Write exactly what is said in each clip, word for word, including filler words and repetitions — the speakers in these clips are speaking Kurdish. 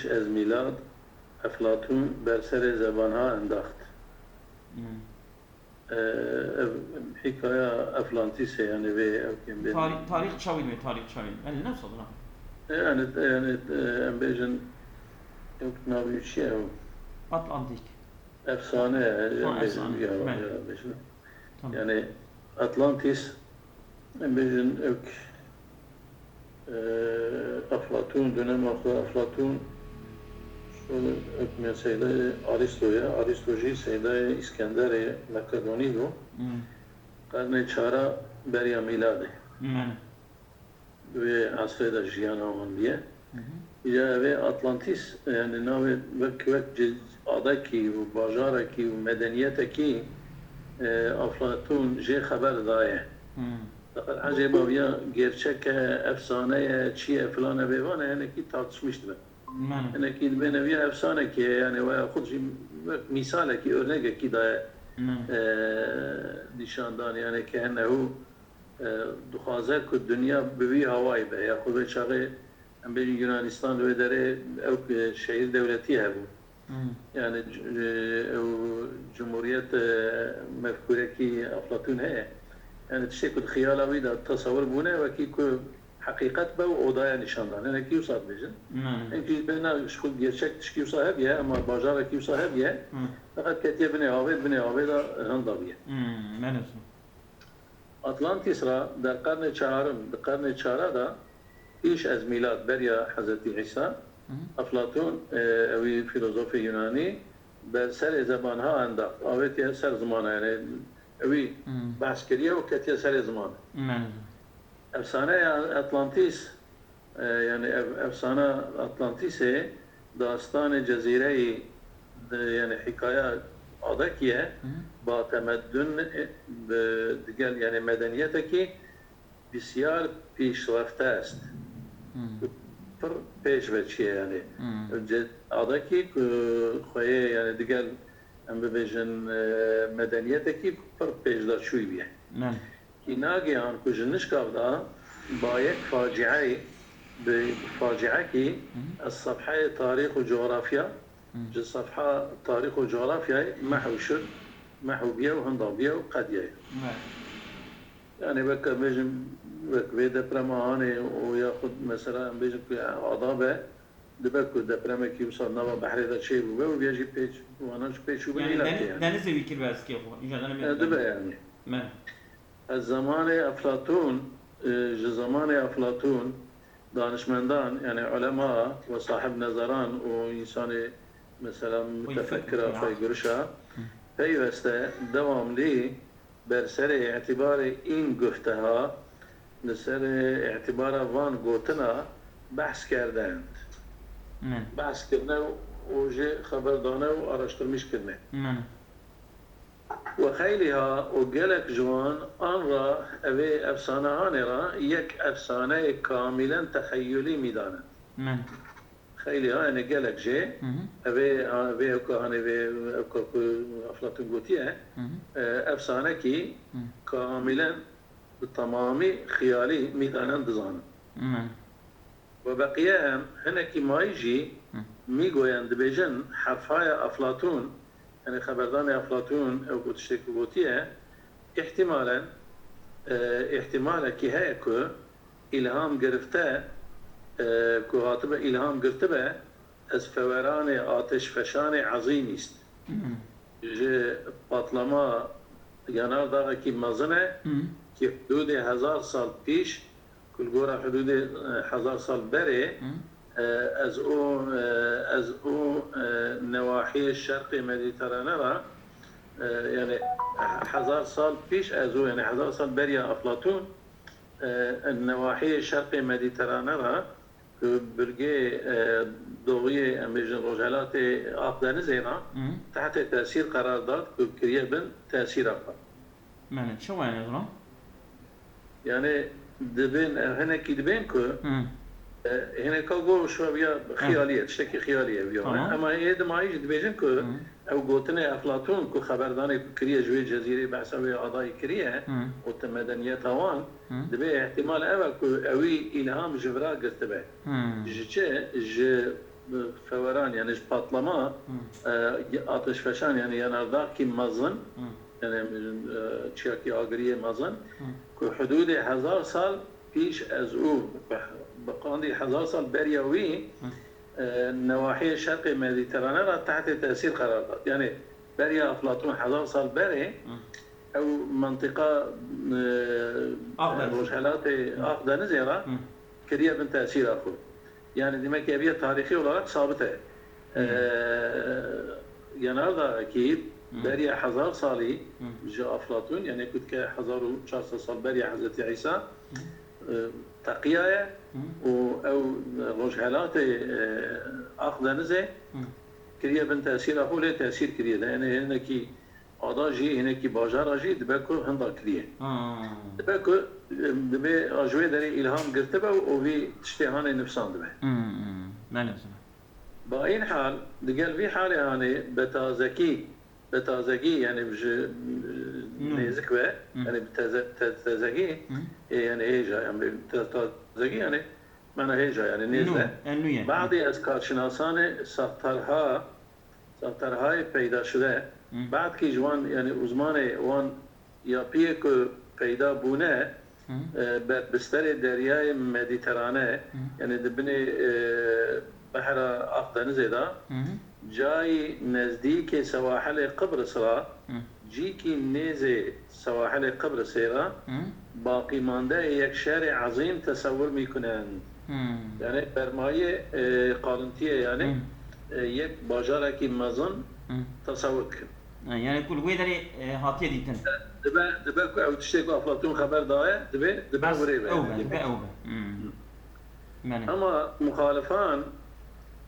ez mîlad, Eflatûn ber serê zebanha endaxt. Hmm. E, ev hîkaya Eflantîsê, yani vê ew kêm bê. Tarih, tarih çawî me, tarih çawî. Yani ne sadra? E, yani, yani, e, em bêjin, ew navê çi ye ew? Atlantik. Efsane ye, em Ha, bêjin, efsane. ya, Belê. ya, bêjin. Tamam. Yani Atlantis, em bêjin ew, e, Eflatûn, dönema xwe Eflatûn, şöyle ew me seydayê Aristo ye, Aristo jî seydayê Îskenderê Makedonî bû. Hmm. Qernê çara beriya mîladê. Belê. Wê esrê de jiyana wan diye. Hı hı. Ya evê Atlantis, yani navê wek, wek ci-, adekî û bajarekî û medeniyetekî, e, Aflatûn jê xeber daye. Hmm. Feqet ecêba viya gerçek e, efsane ye, çi ye, filan e, bêvan e, hinekî tartışmîş dibe. Belê. Hinekî dibêne viya efsanekî ye, yani weya xwe jî wek mîsalekî, örnegekî daye, Belê. e, nîşandan, yani ke ennehu, e, dixwaze ku dinya bi vî hawayî be, ya xwe vê çaxê, em bêjin Yunanistan li wê derê ew, e, şehîr dewletî hebû. Hmm. Yani c-, e, ew cumhuriyet, e, mefkûrekî Aflatûn heye. Yani tiştê ku di xiyala wî de tesewir bûne, wekî ku heqîqet be û odaya nîşan dan. Hinekî wisa dibêjin. Belê. Hinkî bêna ji xwe gerçek tişkî wisa hebiye, ama bajarekî wisa hebiye. Hı. Feqet ketiye binê avê, binê avê de hinda bûye. Hmm. Belê. Atlantis ra der qernê çarim, di qernê çara de pîş ez mîlad, beriya Hezretî Îsa, Hı hı. Eflatûn, e, ewî fîlozofê Yunanî, ber serê zebanha endaxt, avêtiye ser zimana, yani ewî Hmm. behs kiriye û ketiye serê ziman. Belê. Efsaneya Atlantis, e, yani ev, efsana Atlantisê, dastanê cezîreyî, de, yani hîkaya adekî ye, Hı. ba temeddun, e, bi, digel, yani medeniyetekî bisyar pîşrefte est. Hmm. Pir pêş ve çiye yani. Hmm. Ce-, adekî ku xweyê yani digel em bibêjin, e, medeniyetekî pir pêşdaçûyî bûye. Belê. Kî nagihan ku ji nişka ve da ba yek faciayê, bi faciekî Hı. ez sefheyê tarîx û cografya, Hı. ji sefha tarîx û cografyayê mehw şir, mehw bûye û hinda bûye û qediye. Belê. Yani weke bêjin, wek vê deprema hanê û yaxud mesela em bêjin ku ada be, dibe ku depremekî wisa nava behrê de çêbûbe û viya jî pêç, wana jî pêç û bin Yani îlatê deni-, yani. Denizê wî kir be eskê xwe. Îca dene E, dibe yani. Belê. Ez zemanê Eflatûn, e, ji zemanê Eflatûn danişmendan, yani ulema ve sahib nezeran û insanê mesela Xweyfekir, mutefekkira, ya. xweygirişa, peyveste, devamlî ber serê îtîbarê în guhteha, li serê îtîbara van gotina behs kerdend. Belê. Behs kirine û jê xeber dane û araştirmîş kirine. Belê. Ve xeylîha û gelek ji wan an ra evê efsanehanê ra yek efsaneyê kamîlen texeyulî mîdanin. Belê. Xeylîha, yani gelek jê Hı hı. evê, ha, vê ewka, hanê vê ewka ku Eflatun gotiye, Hı hı. e, efsanekî Hı. kamîlen bi temamî xiyalî mîdanen dizanin. Belê. Ve beqiye em hinekî mayî jî Hı. mîgoyen dibêjin hefaya Eflatun, yani xeberdanê Eflatun ew ku tiştê ku gotiye, îhtimalen, e, îhtimalekî heye ku îlham girifte, e, ku hatibe îlham girtibe, ez feweranê ateşfeşanê ezîm îst. Hmm. Ji patlama yanardaxekî mezin e, Hmm. ki hudûdê hezar sal pîş, ku li gora hudûdê, e, hezar sal berê, Hmm. e, ez û, e, ez û, e, newahiyê şerqê Mediterane ra, e, yani hezar sal pîş ez û, yani hezar sal beriya Eflatun, e, newahiyê şerqê Mediterane ra, ku bilgê, e, doğiyê, em bêjin rojhelatê Akdenizê ra, Hmm. tehtê tesîr qerar dat, ku kiriye bin tesîra xwe. Belê, çawa yani zira? Yani dibên, e, hinekî dibên ku, Hmm. e, hineka go şuebiya xiyalî ye, tiştekî xiyalî ye viya. Tamam. Ama ê dimayî jî dibêjin ku Hmm. ew gotinê Eflatun ku xeberdanê ku kiriye ji wê cezîrê behsa wê adayî kiriye Hmm. û te medeniyeta wan, Hmm. dibê îhtimal ev e ku ewî îlham ji vira girtibe. Hmm. Ji çi? Ji feweran, yani ji patlama, e, ateşfeşan, yani yanardakî mezin, yani, e, çiyakî agiriyê mezin, ku hudûdê hezar sal pîş ez û bi qandî hezar sal beriya wî, e, newahiyê şerqê Mediterane re tehtê tesîr qerar dat. Yani beriya Eflatûn hezar sal berê ew mentiqa, e, Akdeniz. Rojhelatê Akdenizê re kiriye bin tesîra xwe. Yani demek ki eviye tarîxî olarak sabit e. E, yanardakî beriya hezar salî ji Aflatûn, yani ku dike hezar û çar sed sal beriya Hezretî Îsa, e, teqiyaye û ew rojhelatê, e, Akdenizê kiriye bin tesîra xwe, lê tesîr kiriye de. Yani hinekî ada jî, hinekî bajara jî dibe ku hinda kiriye. Ha. Dibe ku, e, dibe a ji wê derê îlham girtibe û vî tiştê hanê nivsandibe. Hmm, hmm. Belê, belê. Ba în hal, digel vî halê hanê betazekî, betazegî, yani ji, e, nû. Nêzik ve, hı, yani bi teze-, te-, tezegî, hı, e, yani hêja, yani bi te-, tazegî, yani mena hêja, yani nêz de. Nû, e, nû ye. Badî ez karşinasanê saxtarha, saxtarhayê peyda şide, hı, badkî ji wan, yani uzmanê wan yapiyê ku peyda bûne, Hı. E, ber bisterê Deryayê Medîterane, Hı. yani di binê, e, behra Akdenizê de, Hı. cayî nezdîkê sewahilê Qibris ra, Hı. cîkî nêzê sewahilê Qibrisê ra, Hı. baqîmandeyê yek şerê ezîm tesewir mîkunen. Hı. Yani bermayê, e, qalintiyê yani, Hı. e, yek bajarekî mezin Hı. tesewir dikin. Ha, yani ku li wê derê, e, hatiye dîtin. Dibe, dibe ku ew tiştê ku Aflatûn xeber daye, dibe, dibe Bes wirê be, ew yani be, dibe. Dibe ew be. Hmm. Belê. Ama muxalifan,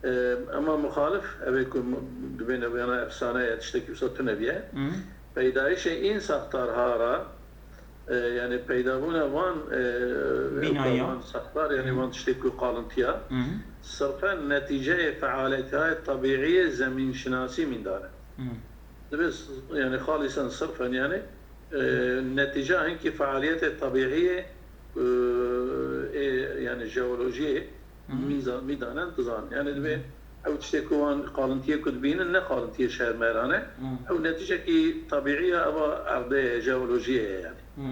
e, ama muxalif, ev ê ku mu-, dibê ne wiyana efsane ye, tiştekî wisa tune biye. Hmm. Peydayişê în saxtarha ra, e, yani peydabûna van, e, Bînaya. Van saxtar, yani Hmm. van tiştê ku qalintiya, Hmm. sirfen netîceyê fealiyetihayê tebîîyê zemînşinasî mîndane. Hmm. Dibe s-, yani xalîsen sirfen yani, e, netîca hinkî fealiyetê tebîî yê, e, ê, yani jeolojiyê Hı hı. mîza-, mîdanen dizan. Yani dibe Hı. ew tiştê ku wan qalintiyê ku dibînin ne qalintiyê şermeran e. Hı. Ew netîcekî tebîî ye, eva erdê ye, jeolojiyê ye yani. Hı.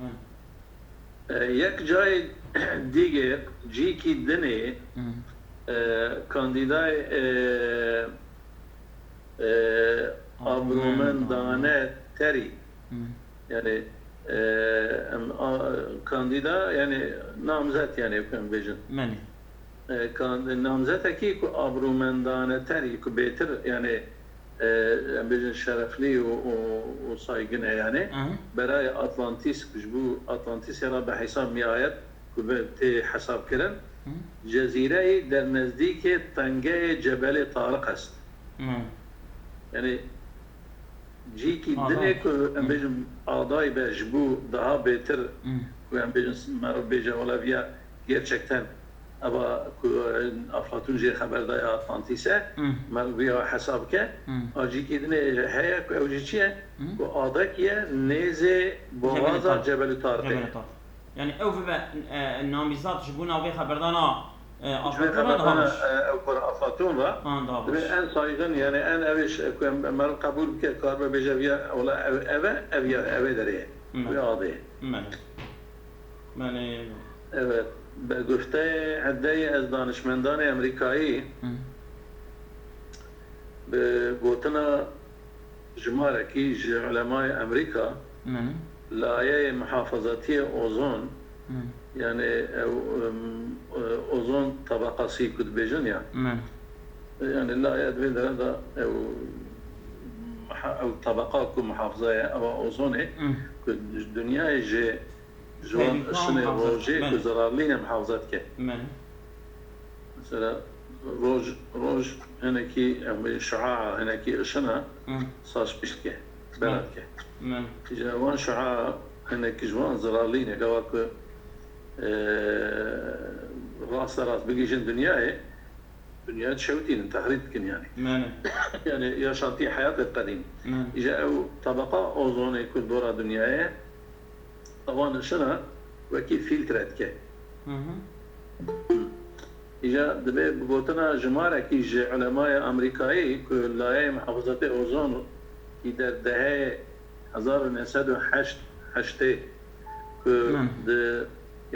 Hı. E, yek cayê dîgê cîkî dinê, Hı. e, kandîdayê, e, e, Abrûmendane terî. Hı. Yani, e, em, a, kandîda, yani namzet, yani em bêjin. Menê. E, kan-, namzetekî ku abrûmendane terî, ku bêtir, yani, e, em bêjin şereflî û, û, û saygin e, yani, Aha. berayê Atlantis, ji bo Atlantisê re bi hesab nihayet ku be tê hesabkirin, Hı. cezîreyê der nezdîkê tengeyê Cebelê Tariq est. Hı. Yani, cîkî Aday. dinê ku em Hı. bêjin aday be ji bo daha bêtir Hı. ku em bêjin meriv bêje wala viya gerçekten eva ku, e, Aflatûn jê xeber daye Atlantîs e, Hı. meriv viya hesab ke, Hı. a cîkî dinê heye ku ew jî çi ye? Hı. Ku adek ye nêzê boğaza Cebelî Tarîq. Cebelî Tarîq. Yani ew bibe, e, namîzat ji bo navê xeberdana, e, Ji vê Aflatûn re daha xeberdana, baş. e, ew kura Aflatûn re. Ha, daha Dibe baş. en saygın, yani en ev iş, e, ku em, em meriv qebûl bike, karibe bêje viya, wela ev, ev e, ev ya, ev ê derê ye. Hı. Wê adê ye. Belê. Belê. Evet. Bi gufteyê edeyê ez danişmendanê Amerîkayî Hı. bi gotina jimarekî ji ulemayê Amerîka Hı. layeyê muhafazatiyê ozon, Hı. yani ew, em, e, ozon tabakasî ku dibêjin ya. Hı. Yani laye di vê dere de ew, ha, ew tabaka ku muhafaza ye, ewa ozonê Hı. ku dinyayê ji, ji wan Tehluka şinê muhafaza rojê dike. ku Belê. zerarlî ne muhafaza dike. Belê. Mesela roj, roj hinekî, em bê şuaa, hinekî ışina Hı. saç pişt ke, Hı. bela dike. Hı. Îca wan şuaa hinekî ji wan zirarlî ne, gava ku, e, raste rast bigihîjin dinyayê, dinya dişewitînin, tehrîb dikin yani. Hı. Yani yaşantî heyatê qedîm. Hı. Îca ew tabeqa ozonê ku dora dinyayê, ewan ışina wekî fîltre dike. Hı hı. Îja dibe bi gotina jimarekî ji ulemaya Amerîkayî ku layeyê muhafazatê ozon î der deheyê hezar û neh sed û heşt heştê ku Hmm. di,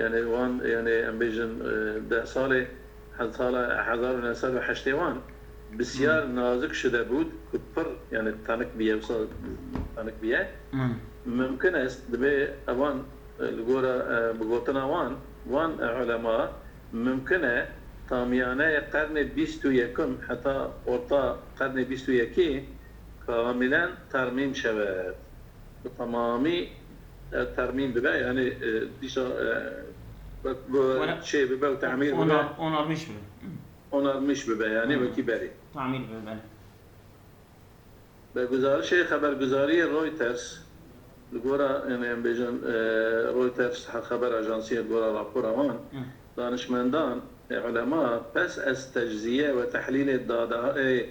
yani wan, yani em bêjin, e, deh salê, he-, sala hezar û neh sed û heştê wan bisyar Hmm. nazik şide bût ku pir, yani tanik biye, wisa tanik biye. Hmm. Mimkin est dibe evan, e, li gora, e, bi gotina wan, wan, e, ulema, mimkin e, tamiyane qernê bîst û yekim heta orta qernê bîst û yekî kamilen termîm şewet. Bi temamî, e, termîm bibe, yani, e, dîsa, e, wek bi Wala- şey bibe û temîr bibe, Onar, onarmış bibe. Hı. onarmiş bibe, yani Hı. wekî berê. Tamir bibe, belê. Bi guzarişê xeberguzariyê Reuters, li gora, yani em bêjin, e, Reuters, Xeber Ajansiyê, li gora rapora wan, Hı. danişmendan, e, ulema, pes ez tecziye ve tehlîlê dadahê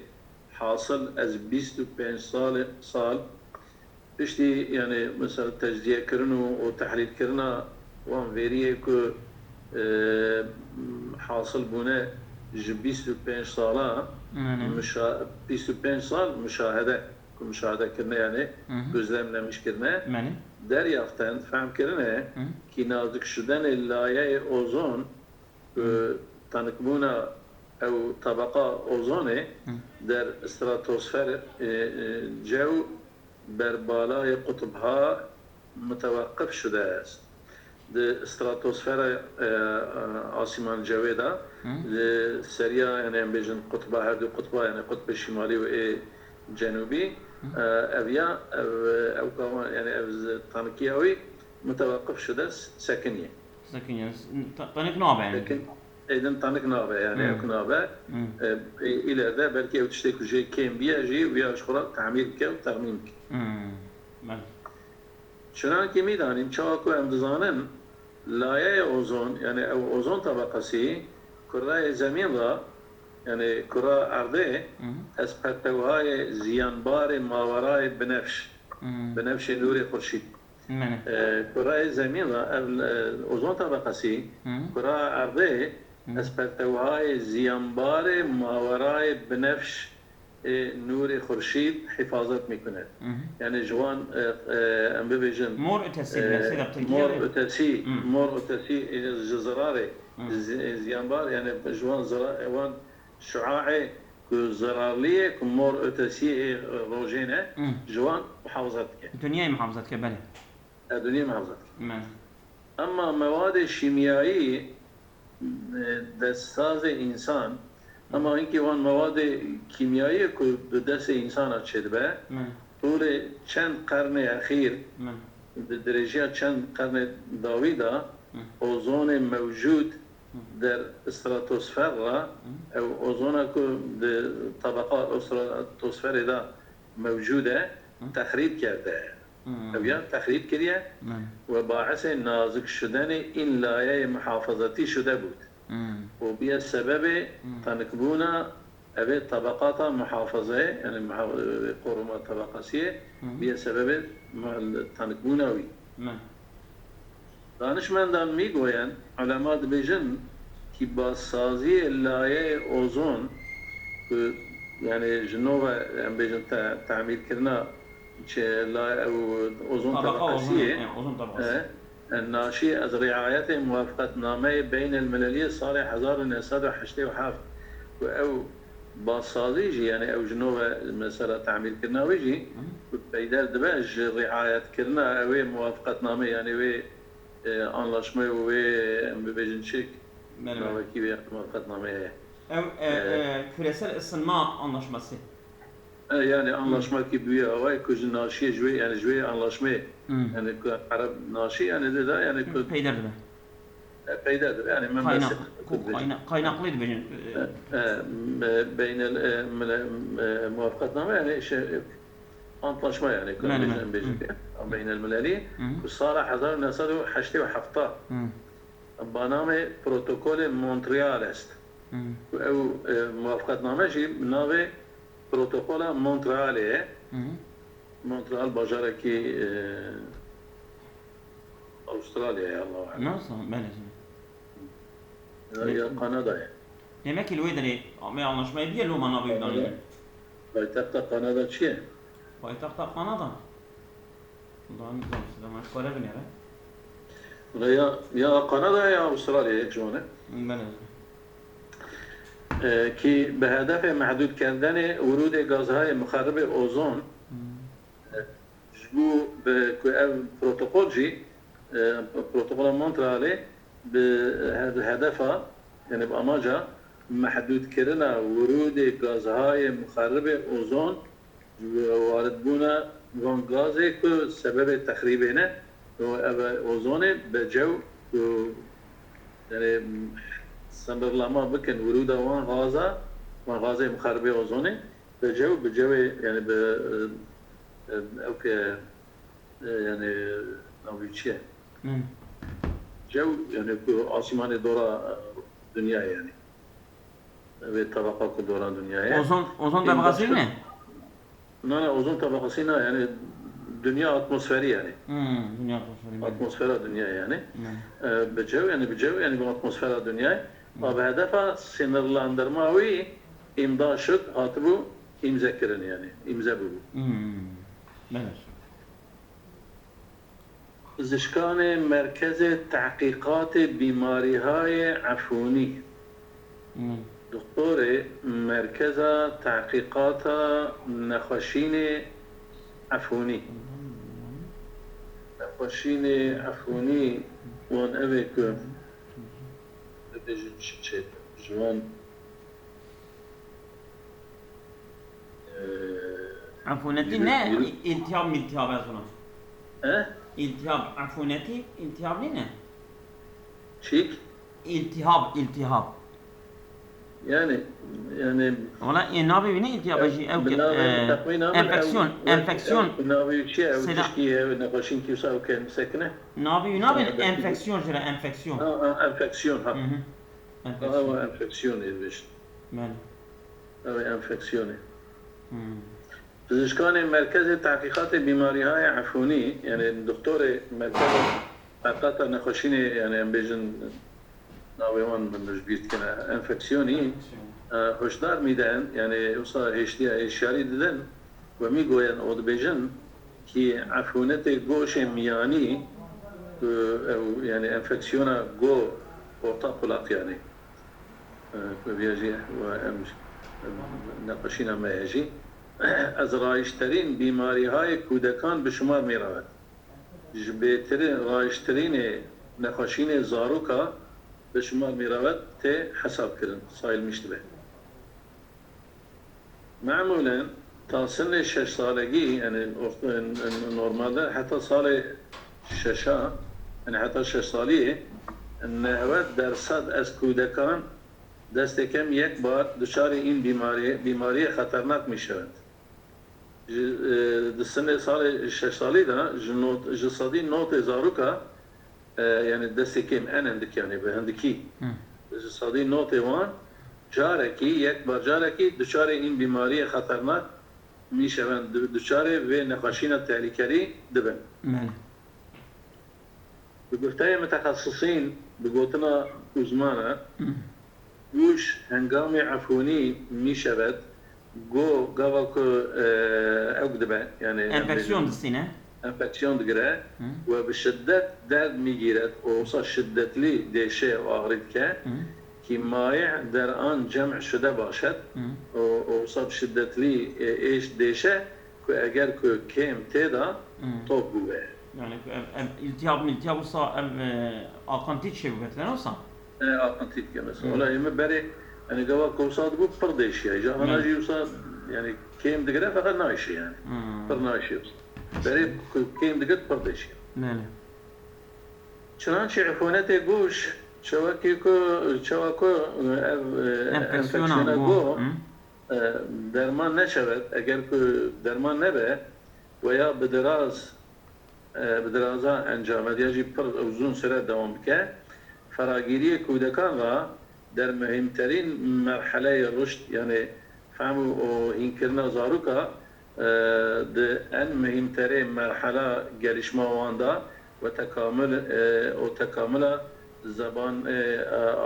hasil ez bîst û pênc salê, sal, piştî, yani, mesela tecziyekirin û, û tehlîlkirina wan veriyê ku, e, hasil bûne ji bîst û pênc sala, Yani. muşa-, bîst û pênc sal muşahede, ku muşahede kirine, yani, Hı hı. gözlemlemiş kirine, Yani. deryaften, fehm kirine, Hı. ki nazik şidenê layeyê ozon, e, Hı. tanikbûna ew tebeqa ozonê Hı. der stratosfer, e, e, cew berbalayê qutbha muteweqif şude est. Di stratosfera, e, e, asîman cewê de, Hı. li seriya, yani em bêjin qutba, her du qutba, yani qutbê şimalî û ê cenûbî, Hı. e, ev ya, ev, ew kavan, yani ev z-, tanikiya wî muteweqif şude, s-, sekiniye. Sekiniye, s-, ta-, tanik nabe yani. Sekin, êdin tanik nabe, yani Hı. ew nabe. Hı. E, e, ileride belkî ew tiştê ku jê kêm biye jî, wiya ji xwe re tamîr bike û termîm bike. Hı. Belê. Çunankî mîdanîn, çawa ku em dizanin, layeyê ozon, yani ew ozon tebeqesî, kureyê zemîn re, yani kura erdê, Hı hı. ez pertewhayê ziyanbarê mawerayê binefş, Hı. binefşê nûrê xurşîd. Mene. E, kureyê zemîn re ev, e, ozon tebeqesî, Hı. kura erdê, Hı. ez pertewhayê ziyanbarê mawerayê binefş ê nûrê xurşîd hifazet mîkune. Hı hı. Yani ji wan, e, e, em bibêjin, Mor ötesi e, bile, Sedat Tirkiye mor de. ötesi, Hı. mor ötesi, e, ji zirarê, Hı. zi-, ziyanbar, yani ji wan zira-, wan şuaê ku zirarlî ye, ku mor ötesî ê rojê ne, Hı. ji wan muhafazet dike. Dünyayê muhafazet dike, belê. E, dünyayê muhafazet dike. Belê. Ema mewadê şîmyayî, e, destsazê însan, ema hinkî wan mewadê kîmyayî ku bi destê însana çêdibe, Min. tûlê çend qernê exîr, Min. di dirêjiya çend qernê dawî de, Min. ozonê mewcûd Min. der stratosfer re, Min. ew ozona ku di tebeqa stratosferê de mewcûd e, Min. texrîb kerde. Hmm. Ev ya texrîb kiriye Belê. we baisê nazik şidenê în layeyê muhafazatî şude bût. Hmm. Û biye sebebê Hmm. tanikbûna evê tabaqata muhafazayê, yani muha-, koruma tabaqasiyê, Hmm. biye sebebê mu-, tanikbûna wî. Belê. Danişmendan mî goyen, ulema dibêjin, ki bazsaziyê layeyê ozon, ku, yani ji nû ve, em bêjin, te-, temîrkirina Çi la ew ozon Tabaqa ozon, tabaqasiyê, e, ozon tabaqası. e, e, naşî ez riayetê muwafeqetnameyê beynelmileliyê salê hezar û neh sed û heştê û heft ku ew bazsazî jî, yani ew ji nû ve mesela temîrkirina wê jî, Hı. ku peyder dibe ji riayetkirina ewê muwafeqetnamê, yani wê, e, anlaşmê û wê, em bibêjin çi, Belê, belê. navekî wê muwafeqetnameyê heye. Ew, e, E, e, küresel ısınma anlaşması. E, yani Hı. anlaşma ki bûye awayê ku ji naşiyê ji wê, yani ji wê anlaşmê, Hı. yani ku Ereb naşî, yani dida, yani ku Hı, peyder dibe. e, peyder dibe, yani Kaynak, menbesi ku kayna-, kaynaklı dibêjin. E, e, e, beynel, e, mile-, e, muwafeqetname, yani şey, e, antlaşma, yani ku Mele, mele. bêjin, bêjin, Hı. beynel mileli, Hı. ku sala hezar û neh sed û heştê û heft Hı. ba namê Protokolê Montreal est. Hı. Ku ew, e, muwafeqetname jî bi navê Protokola Montrealê ye. Hı. Montreal bajarekî, e, Avustralyayê, Allahu alem. Nasıl? Belê. Ya, ya Kanadayê. Demek ki li wê derê me anlaşmayê bîye loma navê wî danîne. Paytexta Kanada çi ye? Paytexta Kanada. Daha ne zaman size maç kare binere. Valla ya, ya Kanada ya Avustralya yek ji wan e. Belê. E, ki bi hedefê mehdûdkirdenê wirûdê gazhayê mixeribê ozon, e, ji bo bi ku ev protokol jî, e, protokola Montrealê bi he-, hedefa, yani bi amaca mehdûdkirina wirûdê gazhayê mixeribê ozon, waridbûna van gazê ku sebebê texrîbê ne, û ev ozonê bi cew ku, yani, sınırlama bikin wirûda wan gaza, wan gazê mixeribê ozonê, bi cew, bi cewê, yani bi, e, e, ew ke, e, yani, navê çi ye? Hmm. Cew, yani ku asîmanê dora, e, dinyayê, yani. Vê tebeqa ku dora dinyayê. Ozon, ozon tabakası ne? Na, na, ozon tabakası ne, yani dünya atmosferi yani. Hmm, dünya atmosferi. Atmosfera dinyayê yani. Ne. E, bi cew yani, bi cew yani bi atmosfera dinyayê. A bi hedefa sınırlandırma wî îmda şud hatibû îmze kirin yani. Îmze bûbû. Hmm. Belê. Pizişkanê Merkezê Tehqîqatê Bîmarîhayê Efûnî. Hmm. Doktorê Merkeza Tehqîqata Nexweşînê Efûnî. Nexweşînê Efûnî wan ev ê ku bibêjin çi çêtir. Ji wan, e, Efunetî ne, îltihab miltihab ez ona. He? İltihab, efunetî, iltihab nîne? Çîk? İltihab, iltihab. Yani, yani Wala ê navê wî ne iltihab e jî ew ke, e, enfeksiyon, enfeksiyon. Navê çi ye? Ew Seyda- tişkî ye, nexweşîn kî wisa ew ke sekine. Navê wî nabê enfeksiyon jî re, enfeksiyon. Ha, ha, enfeksiyon, ha. Hı hı. Ha, Enfeksiyon. ha, enfeksiyon ê dibêjin. Belê. Ew ê enfeksiyonê. Hı. Pizişkanê Merkezê Tehqîqatê Bîmarîhayê Efûnî, yani doktorê Merkeza Tehqîqata Nexweşînê, yani em bêjin navê wan min ji bîr dikine, enfeksiyonî, e, hoşdar mî den, yani wisa hêştiya hêşyarî didin, we mî goyen û dibêjin ki efûnetê goşê miyanî, e, ew, yani enfeksiyona go orta kulak yani. E, ku viya jî we em, em neqeşîna me ye jî. Ez rayişterîn bîmarîhayê kûdekan bi şimar mîravet. Ji bêtirî rayiştirînê nexweşînê zaroka bi şimar mîravet tê hesabkirin, sayılmış dibe. Memûlen ta sinê şeş salegî, yani orta, normalde heta salê şeşa, yani heta şeş saliyê, nehwet dersed ez kûdekan destê kem yek bar duçarê în bîmariyê, bîmariyê xeternak mîşewent. Ji, e, di sinê salê şeş salî de ji not, ji sedî notê zaroka, e, yani destê kêm en hindik yani bi hindikî. Hı. Ji sedî notê wan carekî, yek bar carekî duçarê în bîmariyê xeternak mîşewent, du-, duçarê vê nexweşîna tehlîkerî dibin. Belê. Bi gufteyê mitexesisîn, bi gotina uzmana, Hı. goş hengamê efûnî mîşewet, go gava ku, e, ew dibe, yani em Enfeksiyon bêjin, distîne. enfeksiyon digire Hı. we bi şiddet derd mîgîret û wisa şiddetlî dêşe û axirî dike, Hı. ki mayî der an cem şude başet Hı. û, û wisa bi şiddetlî, e, êş dêşe ku eger ku kêm tê de Hı. top bûbe. Yani ev, ev iltihab miltihab wisa ev, e, akıntî çê bû mesela wisa? E, akıntî dike mesela. Hı. Wala ême berê, yani gava ku wisa dibû pir dêşiya. Ji ana Hı. jî wisa yani kêm digire feqet nayşe yani. Hı. Pir nayşe wisa. Berê ku kêm digir pir dêşiya. Belê. Çinançî efonetê goş, çewekî ku, çewa ku ev, e, Enfeksiyona enfeksiyona go. go, Hı. e, derman neçewet, eger ku derman nebe, veya bi diraz, e, bi diraza encame, ya jî pir uzun süre devam bike, feragîriyê kûdekan ra der muhîmterîn merheleyê ruşd, yani fehm û hînkirina zaroka, e, di en muhîmterê merhela gelişma wan da ve tekamul, e, û tekamula zeban, e,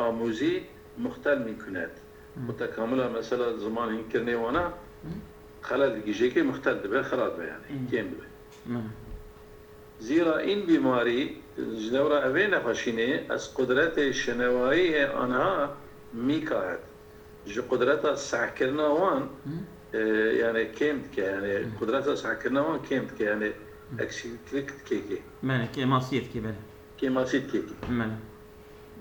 amûzî muxtel mîkunet. Mutekamila mesela ziman hînkirinê wana xelel digihîje kê, muxtel dibe, xira dibe yani, kêm dibe. Zira în bîmarî, ji dewra evê nexweşînê ez qudretê şinewayiyê anha mîka het. Ji qudreta sehkirina wan, e, yani kêm dike, yani qudreta sehkirina wan kêm dike, yani eksiklik dike kê. Belê, kêmasiyê dike, belê. Kêmasî dike kê. Belê.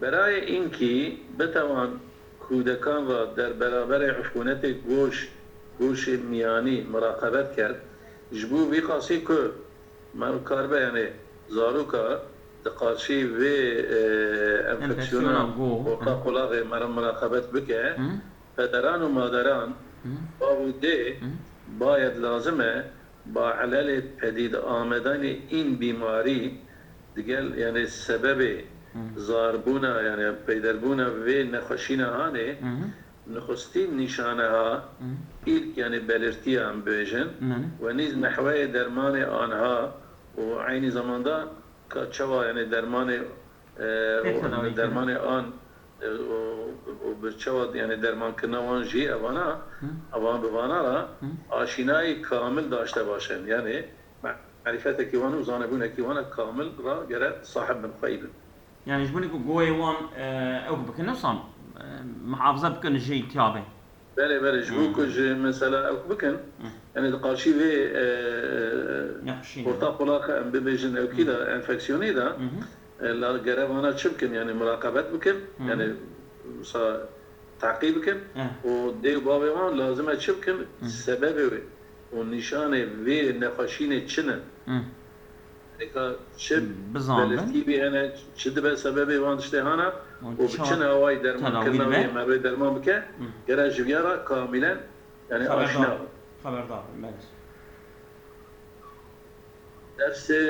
Berayê înkî bitewan kûdekan ra der beraberê ufûnetê goş, goşê miyanî muraqebet kerd, ji bo vî qasî ku mero karibe, yani zaroka di qarşî vê, e, enfeksiyona Enfeksiyona go, orta hı. qulaxê mero muraqebet bike, Hı. pederan û maderan, Hı. bav û dê, Hı. bayed lazim e, ba elelê pedîd amedanê în bîmarî digel, yani sebebê Hı. zarbûna, yani peyderbûna vê nexweşîna anê, Hı hı. nixustî nîşaneha, Hı. ilk yani belirtiya em bêjin, Hı. ve nîz nehweyê dermanê anha û eynî zamanda ka çawa yani dermanê, e, Pê û tedawî kirin. dermanê an, e, û, û bi çawa yani dermankirina wan jî evana, Hı. evan bi vana ra Hı. aşînayî kamil daşte başin. Yani merîfetekî wan û zanebûnekî wana kamil ra gere sahib bin, xweyî bin. Yani ji bo ku goyê wan, e, ew bikin, wisa, e, muhafaza bikin ji îltiyabê. Belê, belê, ji bo Hı. ku ji mesela ew bikin, Hı. yani di qarşî vê, e, Nexweşî. orta qulax em bibêjin ewkî de, Hı. enfeksiyonî de, Hı hı. e, la gere vana çi bikin, yani muraqebet bikin, Hı. yani wisa teqî bikin Hı. û dê û bavê wan lazim e çi bikin, Hı. sebebê wê û nîşanê vê nexweşînê çi ne? Hı. Eka çi Bizanibin. belirtî bî hene, çi dibe sebebê wan tiştê hana Û û bi çawa çi newayî derman tedawî kirina dibe? wê merivê derman bike, Hı. gere ji viya re kamîlen, yani Xeberdar. aşina bin. Xeberdar bin, belê. Dersê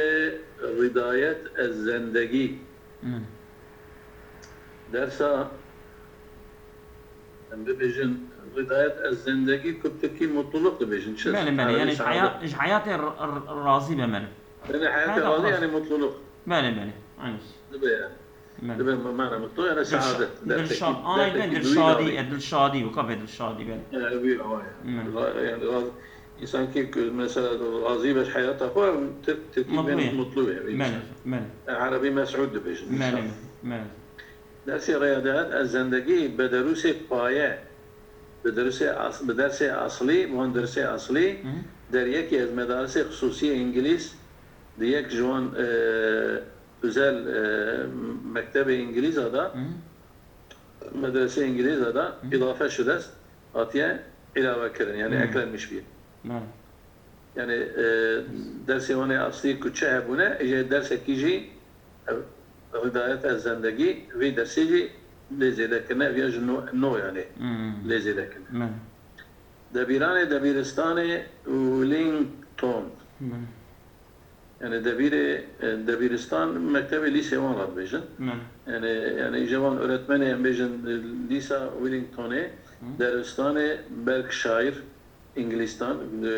Rîdayet ez zendegî. Hı. Dersa em bibêjin Rîdayet ez zendegî, ku bi tirkî mutluluk dibêjin. Çi? Belê, belê, Erebî yani ji seadet. heya-, ji heyatê r-, r-, razî be meriv. Belê, heyatê Heyatê razî razî. yani mutluluk. Belê, belê, aynı. Dibe yani. Belê. Dibe mana mutlu yani Dilşa-, sadet. Dersekî, dilşad, ana dersekî dilşadî, duyî e, dilşadî, weka be dilşadî, belê. Yani bir o yani. Belê. Ra-, yani raz-, insan ki mesela razî be heyata xwe, tir-, tirkî Mutlu ben ye. mutlu yani. Belê, belê. Yani Erebî mes'ud dibêjin Belê, inşallah. belê. Dersê rêya dihat ez zendegî bi derûsê paye, bi derûsê as-, bi dersê aslî, bi wan dersê aslî, Hı. der yekî ez medarisê xisûsî îngilîz, di yek ji wan, e, özel, e, mektebê îngilîza de, Hı. medresê îngilîza de Hı. îdafe şidest hatiye îlave kirin, yani Hı. eklenmiş bî. Hı. Yani, e, dersê wan ê aslî ku çi hebûne, ê jê dersekî jî, e, Hidayet Ez Zendegî vê dersê jî lê zêde kirine, ev ya ji no, no yani Hmm. lê zêde kirine. Me. Debîranê debîristanê Wellington. Me. Yani debîrê, e, debîristan, mektebê lîsê wan re dibêjin. Me. Yani, yani îja wan öğretmenê em bêjin, e, lîsa Wellingtonê, Hı. deristanê Berkshire, Îngilîstan, e,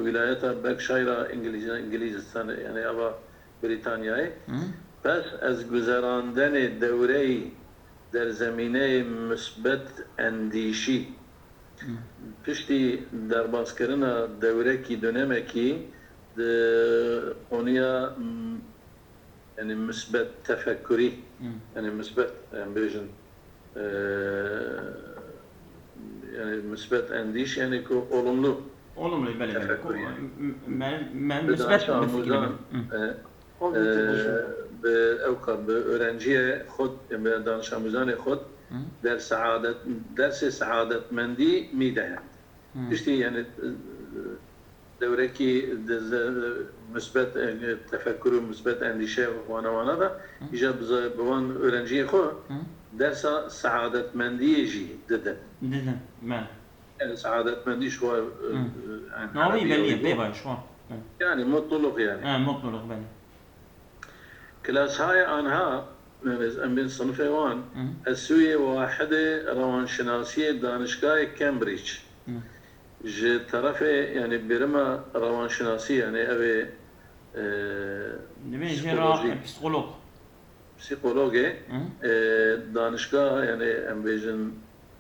wîlayeta Berkshire-a Îngilîz-, Îngilîzistan, yani ava Brîtanyayê. Hı. Pes ez guzerandinê dewreyî derzemîneyê misbet endîşî. Hı. Piştî derbaskirina dewrekî dönemekî di konuya, m, yani misbet tefekkurî, Hı. yani misbet, em bêjin, e, yani misbet endîş, yani ku olumlu Olumlu, belê, belê. tefekkurî. Ko-, yani. me-, me-, me-, Bi misbet danişa bifikirî, amûzan, belê. Hı. e, Pozitif e, düşünme. bi ewka, bi öğrenciyê xwe, yani bi danişamûzanê xwe Hı. der saadet, dersê saadetmendî mî de yani. Hı. Piştî yani, e, dewrekî di ze-, misbet, e, tefekkur û misbet endîşe wana wana da, Hı. îja bi ze-, bi wan öğrenciyê xwe Hı. dersa saadetmendiyê jî didin. Didin, me. Yani saadetmendî ji xwe, e, Hı. e, yani Navî Erebî belî ye, ew pê bû. baş, xwe. Hı. Yani mutluluk yani. He, mutluluk, belê. Klasayê anha, yani em bên sinifê wan, Hı. ez sûyê wahidê rewanşinasiyê danişgahê Cambridge. Hı. Ji terefê, yani bêrima rewanşinasî, yani ev ê, e, Divê jê re psîkolojî. psîkolog. Psîkologê, Hı. e, danişgah, yani em bêjin,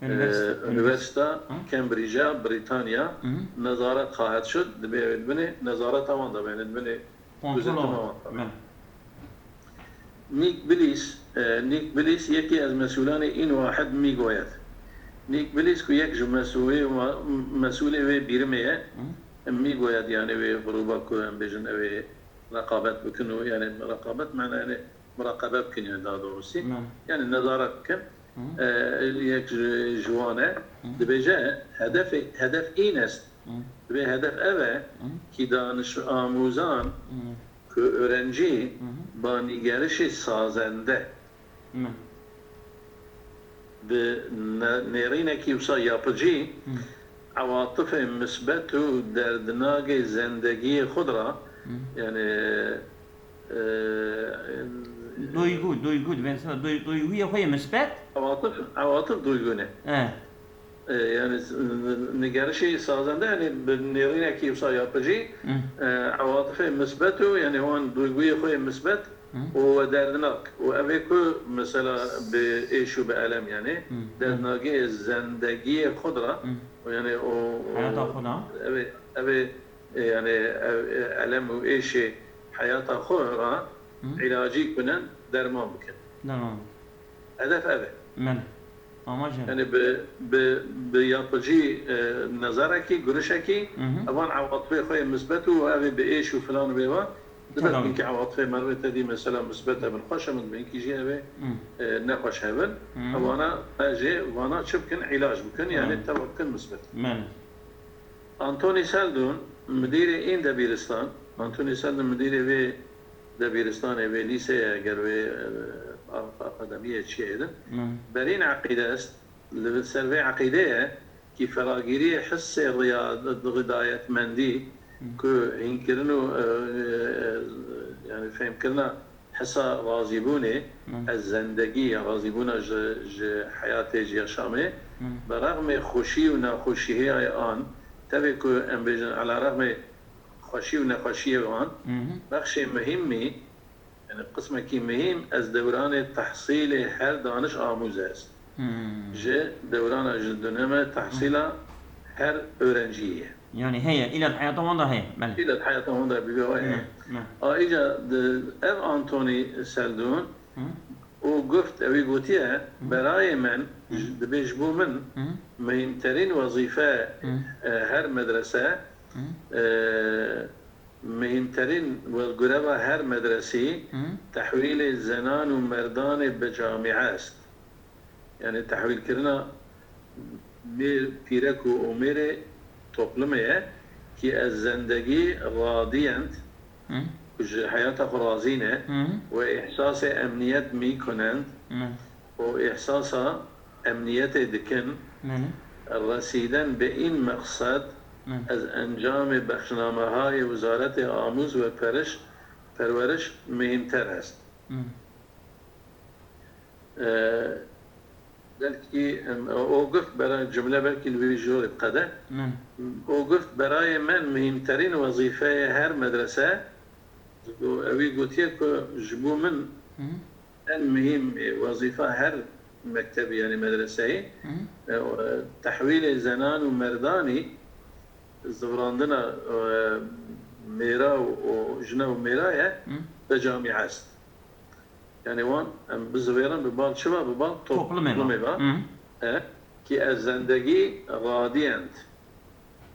Üniversite, e, Üniversita Cambridge'a, Britanya, nezaret xahet şud, dibê ew ê dibinê, nezareta wan de bene, dibinê. Kontrola wan. Nick Billis, e, Nick Billis yekî ez mesûlanê în wahid mî goyet. Nick Billis ku yek ji mesûlê, mesûlê wê bîrimê ye, mî goyet, yani wê grûba ku em bêjin ew ê reqabet bikin û, yani reqabet mena, yani muraqebe bikin, yani daha doğrusu. Yani nezaret bikin. E, yek ji, ji wan e. Dibêje hedefê, hedef în est. Dibê hedef ev e ki danişamûzan ku öğrenci ba nîgerişê sazende bi ne-, nêrînekî wisa yapıcı ewatifê misbet û derdinagê zendegiyê xwe de ra, yani, e, Duygu, duygu, dibên sena duy-, duyguyê xwe yê misbet. Ewatif, ewatif duygu ne. E. E, yani, s-, n-, nigerişê sazende, yani bi nêrînekî wisa yapıcı, e, ewatifê misbet û, yani wan duyguyê xwe yê misbet û we derdinak. Û ev ê ku mesela bi êş û bi elem, yani derdinagê zendegiyê xwe de ra, û yani o, o Heyata xwe de. Ev ê, ev ê, e, yani ev, e, elem û êşê heyata xwe ra îlacî kunin, derman bikin. Derman. Hedef ev e. Mene. Amac ev e. Yani bi, bi, bi yapıcı, e, nezarekî, gurişekî, evan ewatifê xwe yê misbet û ev ê bi êş û filan bê ve, dibet hinkî ewatifê merivê te dî mesela misbet hebin, xweş hebin, bi hinkî jî ev ê, e, nexweş hebin. Ewana, e, jê vana çi bikin, îlac bikin, yani teva bikin misbet. Mene. Anthony Seldon, müdîrê în debîristan, Anthony Seldon, müdîrê vê debîristanê, vê lîseyê, eger wê, e, a-, akademiyê çiyê din, berîn eqîde est, li ser vê eqîdê ye ki feragiriyê hissê riya-, ridayetmendî ku hînkirin û, e, e, yani fehmkirina hisa razîbûnê, ez zendegî ya razîbûna ji, ji heyatê, ji yaşamê, berexmê xweşî û nexweşîhê an, tevê ku em bêjin, elarexmê xweşî û nexweşiyê wan, bexşê muhîmî, yani qismekî muhîm, ez dewranê tehsîlê her daniş amûze est. Ji dewrana, ji döneme tehsîla her öğrenciyê ye. Yani heye, île di heyata wan de heye, belê. Île di heyata wan de bi vî awayî heye. A, îca di, ev Anthony Seldon, o guft, ewî gotiye, berayê min, ji, dibê ji bo min, muhîmterîn wezîfe, e, her medrese, e, muhîmterîn we-, gureva her medresî tehwîlê zenan û merdanê bi camîe est. Yani tehwîlkirina mêr, pîrek û omêrê toplumê ye ki ez zendegî radiyend, ku ji heyata xwe razî ne, we îhsasê emniyet mî kunend û îhsasa emniyetê dikin, resîden bi în meqsed ez encamê bexşnamehayê Wizaretê Amûz ve Periş, Perweriş muhîmter est. E, belkî, em, o, o gift bera cumle belkî li vî jorê diqede. O gift berayê me muhîmterîn wezîfeyê her medrese, û ewî gotiye ku ji bo min en muhîm wezîfa her mektebî, yani medreseyê, e, o, e, tehwîlê zenan û merdanî, zivrandina, e, mêra û, û jina û mêra ye, bi camîe est. Yani wan em bizivêrin bi bal çi ve? Bi bal top-, toplumê ve. Toplumê ve. E, ki ez zendegî radiyend.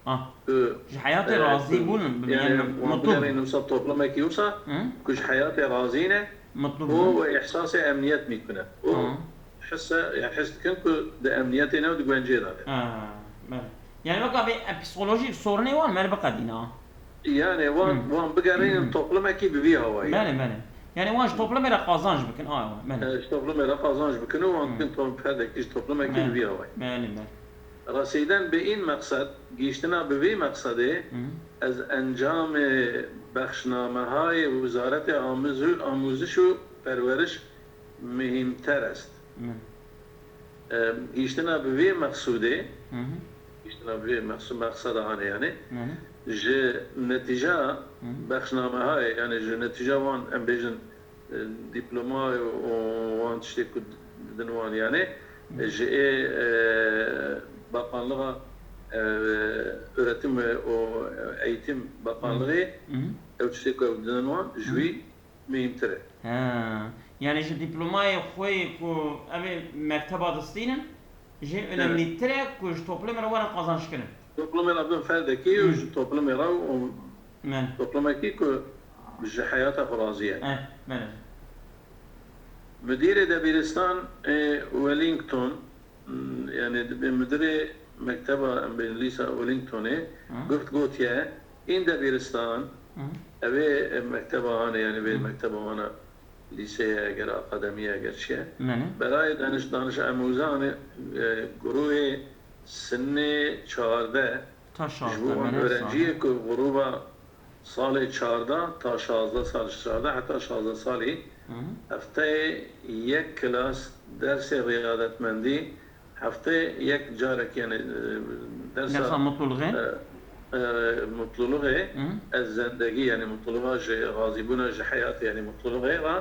Ah. Ji heyatê razî bûn, yani, yani wan bigerîn wisa toplumekî wisa ku ji heyatê razî ne û we îhsasê emniyet mî kune. Û hisse, yani his dikin ku di emniyetê ne û di guencê de ne. Ha, belê. Yani weka vê, e, psikolojîk sorunê wan me li biqedîna. Yani wan, wan bigerînin toplumekî bi vî awayî. Belê, belê. Yani wan ji toplumê re qazanc bikin, a, belê. E, ji toplumê re qazanc bikin û wan bikin to-, perdekî ji toplumekî bi vî awayî. Belê, belê. Resîden bi în meqsed, gihîştina bi vî meqsedê, ez encamê bexşnamehayê Wizaretê Amûzû-, Amûziş û Perweriş muhîmter est. E, gihîştina bi vê meqsûdê, gihîştina bi vê meqsû-, meqseda hanê, yani, ji netîca bexşnamehayê, yani ji netîca wan, em bêjin, e, dîploma û wan tiştê ku didin wan, yani, Ji ê, e, Bakanlığa, e, Öğretim ve o Eğitim Bakanlığı, Hı. ew tiştê ku ew didin wan, ji wî mühimtir e. Ha. Yani ji diplomayê xwe yê ku ev ê mekteba distînin, jê Hı. önemlîtir e ku ji toplumê re were qazanç kirin. Toplumê re bin ferdekî û Hı. ji toplumê re û Belê. toplumekî ku ji heyata xwe razî ye. Eh, belê. Müdîrê debîristan ê Wellington, m, yani dibê müdürê mekteba, em bên lîsa Wellingtonê, Hı. guft gotiye, în debîristan, Hı. ev ê mekteba wan e, yani vê Hı. mekteba wan e, lîseye eger, akademiye eger çi ye. Belê. Berayê daniş, daniş amûzan ê, e, grûyê sinê çardeh Ta ji bo şazdeh, wan belê, öğrenciyê sal. ku grûba salê çardeh ta şazdeh sal, ji çardeh heta şazdeh salî, Hı hı. hefteyê yek klas dersê riyadetmendî, hefteyê yek carek, yani, e, dersa, Dersa mutluluğê? e, e, mutluluğê, Hı hı. ez zendegî, yani mutluluğa ji razîbûna ji heyatê, yani mutluluğê re Hı hı.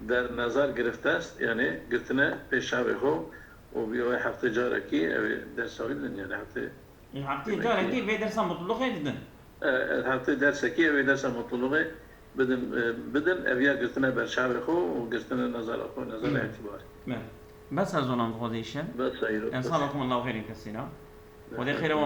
der nezar girifte, yani girtine pêşavê xwe û bi wê heftê carekî ew ê dersa wî bidin, yani heftê Ji heftê Demek ki carekî vê dersa mutluluğê didin. E, e, heftê dersekî ew ê dersa mutluluğê bidin, e, bidin, ev ya girtine berçavê xwe û girtine nazara xwe, nazara Hmm. îtîbarê. Me. Bes ez onan dixwazî işe. Bes, hayır, Ensabakum Allahu xeyrîn kesîna. Xwedê xêra we